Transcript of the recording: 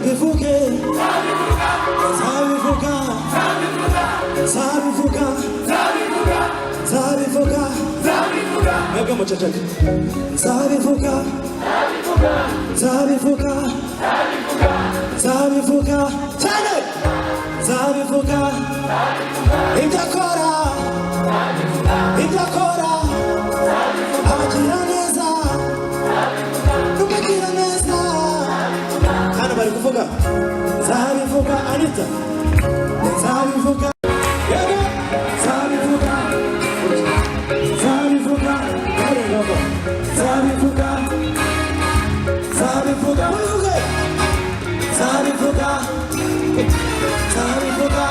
Bivuge, nzabivuga, nzabivuga, nzabivuga. Mwebwe muceceke. Nzabivuga, nzabivuga, nzabivuga cyane, nzabivuga ibyo akora, ibyo akora, abagira neza n'umugira neza. Hano bari kuvuga nzabivuga. Anita, nzabivuga. Yego, nzabivuga, nzabivuga. Nzabivuga, nzabivuga, nzabivuga, mubivuge. Nzabivuga, nzabivuga.